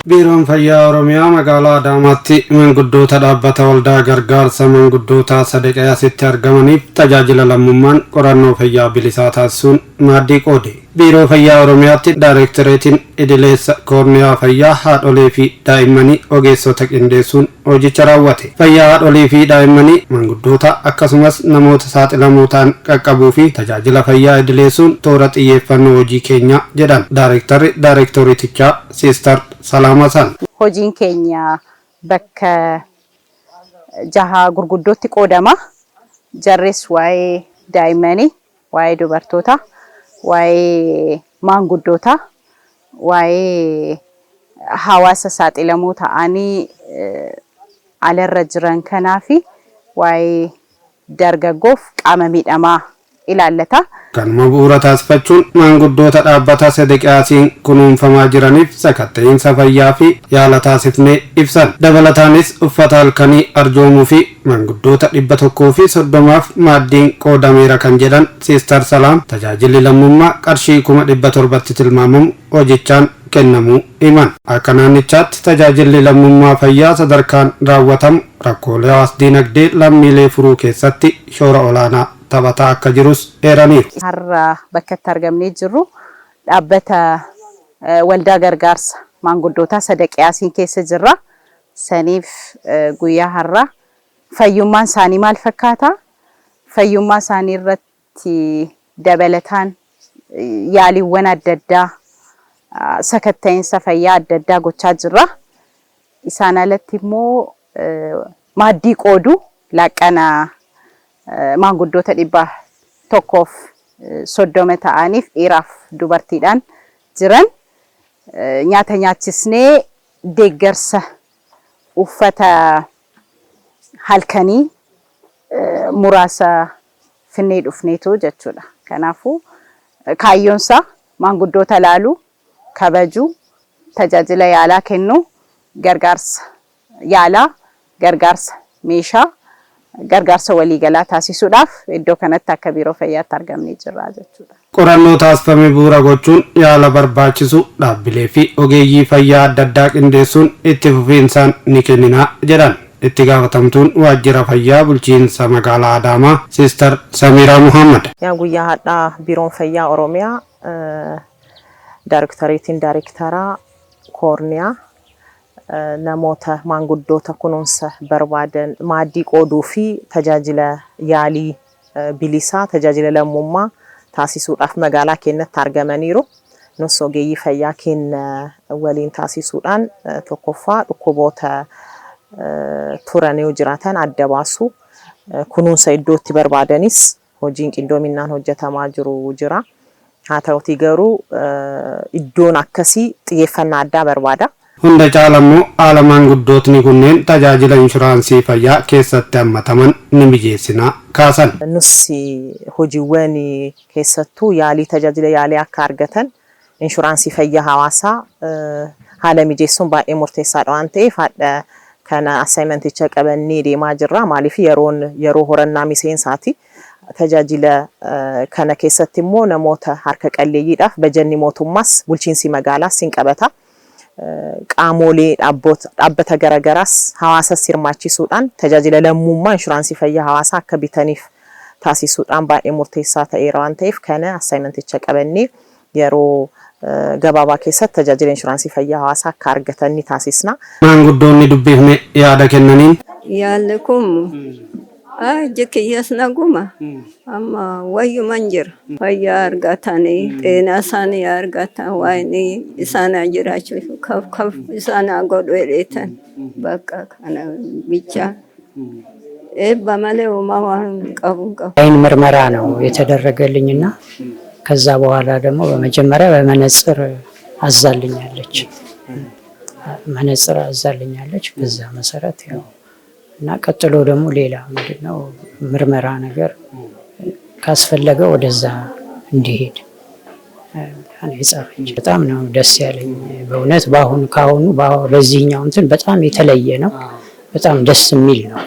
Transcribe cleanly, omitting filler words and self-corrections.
Biiroon Fayyaa Oromiyaa magaalaa Adaamaatti manguddoota dhaabbata waldaa gargaarsa manguddootaa Sadeqayaasitti argamaniif tajaajila lammummaan qorannoo fayyaa bilisaa taasisuun maaddii qoode. Biiroo Fayyaa Oromiyaatti Daayirektoreetiin Idileessa Koorniyaa Fayyaa Haadholee fi Daa'immanii ogeessota qindeessuun hojicha raawwate. Fayyaa haadholii fi daa'immanii, manguddoota akkasumas namoota saaxilamoo ta'an qaqqabuu fi tajaajila fayyaa idileessuun toora xiyyeeffannoo hojii keenyaa jedhan Daayirektarri Daayirektoreetichaa Siistar Salaam Hasan. Hojiin keenya bakka jaha gurguddootti qoodama. Jarris waa'ee daa'immanii, waa'ee dubartootaa, waa'ee maanguddootaa, waa'ee hawaasa saaxilamoo ta'anii alarra jiran kanaa fi waa'ee dargaggoof qaama miidhamaa ilaallata. Kanuma bu'uura taasifachuun maanguddoota dhaabbata Sedeqiyaasiin kunuunfamaa jiraniif sakatta'iinsa fayyaa fi yaala taasifnee ibsan. Dabalataanis uffata halkanii arjoomuu fi maanguddoota 130f maaddiin qoodameera kan jedhan Siistar Salaam, tajaajilli lammummaa qarshii 700,000tti tilmaamamu hojichaan kennamuu himan. Akka naannichaatti tajaajilli lammummaa fayyaa sadarkaan raawwatamu rakkoolee hawaas-diinagdee lammiilee furuu keessatti shoora olaanaa taphataa akka jirus eeraniiru. Har'a bakka itti argamnee jirru dhaabbata Waldaa Gargaarsa Maanguddootaa Sadaqiyaasiin keessa jirra. Saniif guyyaa har'aa fayyummaan isaanii maal fakkaata? Fayyummaa isaanii irratti dabalataan yaaliiwwan adda addaa, sakatta'insa fayyaa adda addaa gochaa jirra. Isaan alatti immoo maaddii qooduu laaqqana maanguddoota 130 ta'aniif dhiiraaf dubartiidhaan jiran nyaata nyaachisnee deeggarsa uffata halkanii muraasa finnee dhufneetu jechuudha. Kanaafuu kaayyoon isaa maanguddoota laaluu, kabajuu, tajaajila yaalaa kennuu, gargaarsa yaalaa, gargaarsa meeshaa, gargaarsa waliigalaa taasisuudhaaf iddoo kanatti akka Biiroo Fayyaatti argamnee jirra jechuudha. Qorannoo taasifame bu'uura gochuun yaala barbaachisu dhaabbilee fi ogeeyyii fayyaa adda addaa qindeessuun itti fufiinsaan ni kennina jedhan Itti Gaafatamtuun Waajjira Fayyaa Bulchiinsa Magaalaa Adaamaa Siistar Samiiraa Muhaammad. Yaa guyyaa hadhaa Biiroon Fayyaa Oromiyaa Daarektoreetiin Daarektaraa Koorniyaa namoota maanguddoota kunuunsa barbaadan maaddii qooduu fi tajaajila yaalii bilisaa tajaajila lammummaa taasisuudhaaf magaalaa keenyatti argamaniiru. Nus ogeeyyii fayyaa keenya waliin taasisuudhaan tokkoffaa dhukkuboota turan yoo jiraatan adda baasuu, kunuunsa iddoo itti barbaadanis hojiin qindoominaan hojjetamaa jiru jira. Haa ta'utii garuu iddoon akkasii xiyyeeffannaa addaa barbaada. Hunda caala immoo haala maanguddootni kunneen tajaajila inshuraansii fayyaa keessatti hammataman ni mijeessina kaasan. Nus hojiiwwan keessattuu yaalii tajaajila yaalii akka argatan inshuraansii fayyaa hawaasaa haala mijeessuun baay'ee murteessaadha waan ta'eef hadha kana assignmenticha qabannee deemaa jirra. Maaliif yeroon yeroo horannaa miseensaati. Tajaajila kana keessatti immoo namoota harka qalleeyyiidhaaf bajanni mootummaas bulchiinsi magaalaas hin qabata. Qaamoolee dhaabbata garagaraas hawaasas hirmaachisuudhaan tajaajila lammummaa inshuraansii fayyaa hawaasaa akka bitaniif taasisuudhaan baay'ee murteessaa ta'eera waan ta'eef kana assignmenticha qabannee yeroo gabaabaa keessatti tajaajila inshuraansii fayyaa hawaasaa akka argatan ni taasisna. Maanguddoonni dubbifne yaada kennaniin. Yaalli kun ijji kiyyas naguma amma wayyuman jira. Fayyaa argatanii xeenaa isaanii argatan waan isaan haa jiraachisu kaf kaf isaan haa godhu jedheetan bakka kana bichaa eebba malee homaa waan qabu hin qabu. አይን ምርመራ ነው የተደረገልኝና ከዛ በኋላ ደግሞ በመጀመሪያ በመነጽር አዛልኛለች መነጽር አዛልኛለች። በዛ መሰረት ያው እና ቀጥሎ ደግሞ ሌላ ምንድነው ምርመራ ነገር ካስፈለገ ወደዛ እንዲሄድ የጻፈች። በጣም ነው ደስ ያለኝ በእውነት በአሁኑ ካሁኑ በዚህኛው እንትን በጣም የተለየ ነው። በጣም ደስ የሚል ነው።